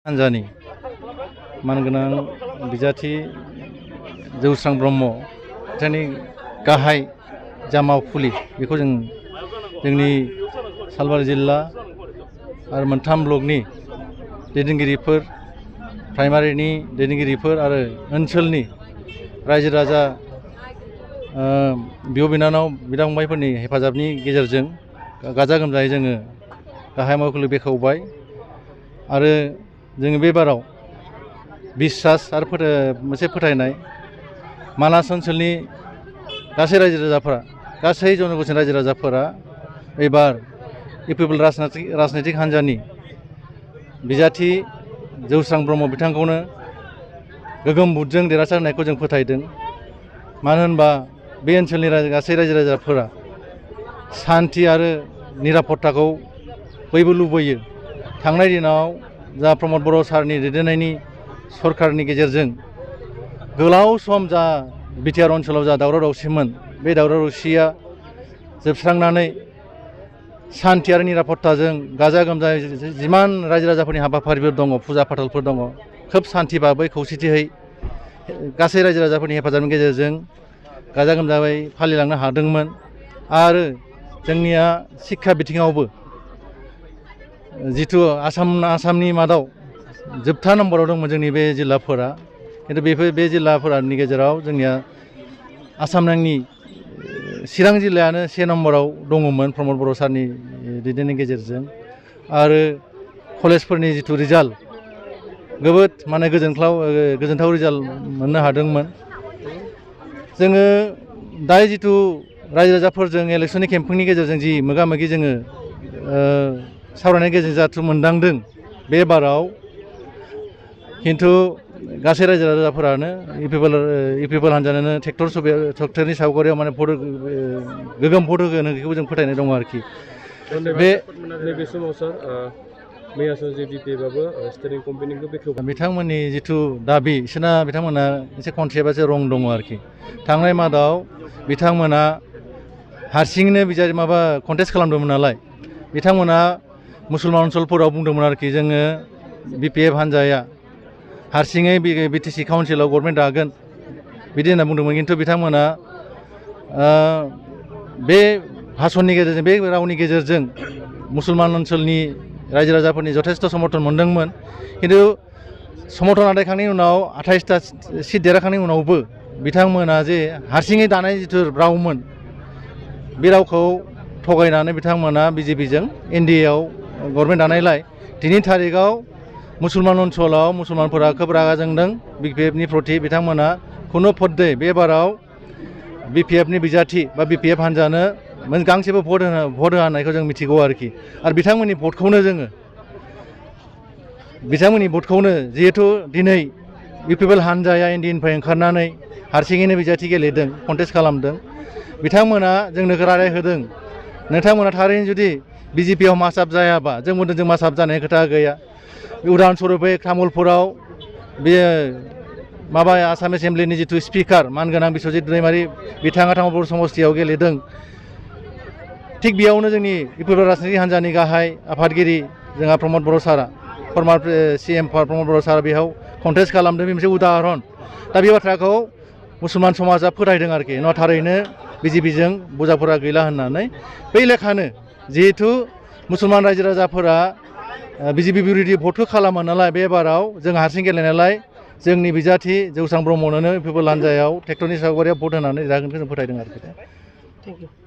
हानजानि मानगोनां बिजाथि जौस्रां ब्रह्म बिथांनि गाहाय जा मावफुलि बेखौ जोंनि सालबारि जिल्ला आरो मोनथाम ब्लकनि दैदेनगिरिफोर प्राइमारिनि दैदेनगिरिफोर आरो ओनसोलनि रायजो राजा बिब' बिनानाव बिदा फंबायफोरनि हेफाजाबनि गेजेरजों गाजा गोमजायै जोङो गाहाय मावखुलि बेखेवबाय आरो जोङो बे बाराव बिसास आरो मोनसे फोथायनाय मानास ओनसोलनि गासै रायजो राजाफोरा गासै जनगोष्ठीनि रायजो राजाफोरा एबार इउपिपिएल राजनैतिक हान्जानि बिजाथि जौस्रां ब्रह्म बिथांखौनो गोगोम भटजों देरहासार होनायखौ जों फोथायदों। मानो होनबा बे ओनसोलनि गासै रायजो राजाफोरा सान्थि आरो निरापत्ताखौ बयबो लुबैयो। थांनाय दिनाव जा प्रमद बर' सारनि दैदेननायनि सरकारनि गेजेरजों गोलाव सम जा बिटिआर ओनसोलाव जा दावराव दावसिमोन बे दावराव दावसिया जोबस्रांनानै सान्थि आरो निरापत्ताजों गाजा गोमजायै जिमान रायजो राजाफोरनि हाबाफारिफोर दङ, फुजा फाथालफोर दङ, खोब सान्थि भाबै खौसेथियै गासै रायजो राजाफोरनि हेफाजाबनि गेजेरजों गाजा गोमजायै फालिलांनो हादोंमोन। आरो जोंनिया शिक्षा बिथिङावबो जिथु आसामनि मादाव जोबथा नम्बराव दंमोन जोंनि बे जिल्लाफोरा, खिन्थु बे जिल्लाफोरनि गेजेराव जोंनिया आसाम नाङि चिरां जिल्लायानो 1 नम्बराव दङमोन प्रमद बर' सारनि दैदेननायनि गेजेरजों। आरो कलेजफोरनि जिथु रिजाल्ट जोबोद गोजोनथाव रिजाल्ट मोननो हादोंमोन। जोङो दायो जिथु रायजो राजाफोरजों इलेक्सननि केम्पेइननि गेजेरजों जि मोगा मोगि जोङो सावरायनायनि गेजेरजों जाथु मोनदांदों बे बाराव खिन्थु गासै रायजो राजाफोरानो इउपिपिएल हान्जानो ट्रेक्टरनि सावगारियाव माने गोगोम भट होगोन बेखौ जों फोथायनाय दङ आरोखि। बे नैबे समाव सार मैयासो जे बिपिएफआबो स्टेरिं कमिटिखौ बेखेवबाय। बिथांमोननि जिथु दाबि बिथांमोना एसे कन्ट्रेभार्सि रं दङ आरोखि। थांनाय मादाव बिथांमोना हारसिङैनो कन्टेस्ट खालामदोंमोन नालाय बिथांमोना मुसलमान ओनसोलफोराव बुंदोंमोन आरोखि जोङो बिपिएफ हान्जाया हारसिङै बिटिसि काउन्सिलाव गभर्नमेन्ट दागोन बिदि होनना बुंदोंमोन। खिन्थु बिथांमोना बे भाषणनि गेजेरजों बे रावनि गेजेरजों मुसलमान ओनसोलनि रायजो राजाफोरनि जथेस्थ' समर्थन मोनदोंमोन। खिन्थु समर्थन आदायखांनायनि उनाव 28टा सिट देरहाखांनायनि उनावबो बिथांमोना जे हारसिङै दानाय जिथु रावमोन बे रावखौ थगायनानै बिथांमोना बिजेपिजों एनडिएआव गभर्नमेन्ट दानायलाय दिनैनि थारिखआव मुसलमान ओनसोलाव मुसलमानफोरा खोब रागा जोंदों बिपिएफनि प्रति। बिथांमोना खुनु फद्दे बे बाराव बिपिएफनि बिजाथि बा बिपिएफ हान्जानो गांसेबो भट होआ होननायखौ जों मिथिगौ आरोखि। आरो बिथांमोननि भटखौनो जिहेथु दिनै इउपिपिएल हान्जाया एनडिएनिफ्राय ओंखारनानै हारसिङैनो बिजाथि गेलेदों, कन्टेस्ट खालामदों, बिथांमोना जोंनो रादाय होदों नोंथांमोना थारैनो जुदि बिजेपिआव मासाब जायाबा जों बुंदों जों मासाब जानाय खोथा गैया। उदाहरन स्वरुपै तामुलपुराव बे आसाम एसेम्ब्लिनि जिथु स्पिकार मानगोनां बिस्वजित दैमारि बिथाङा तामुलपुर समस्तियाव गेलेदों। थिग बेयावनो जोंनि इउपिपिएल राजनैतिक हान्जानि गाहाय आफादगिरि जोंहा प्रमद बर' सारा फर्मार CM प्रमद बर' सारा बेयाव कन्टेस्ट खालामदों। बे मोनसे उदाहरन। दा बे बाथ्राखौ मुसलमान समाजा फोथायदों आरोखि थारैनो बिजेपिजों बुजाफोरा गैला होननानै। बै लेखानो जिहेथु मुसलमान रायजो राजाफोरा बिजेपि बिरोधी भटखौ खालामो नालाय बे बाराव जों हारसिं गेलेनायलाय जोंनि बिजाथि जौस्रां ब्रह्मनो इउपिपिएल हान्जायाव ट्रेक्टरनि सावगारियाव भट होनानै देरहागोनखौ जों फोथायदों आरोखि। Thank you.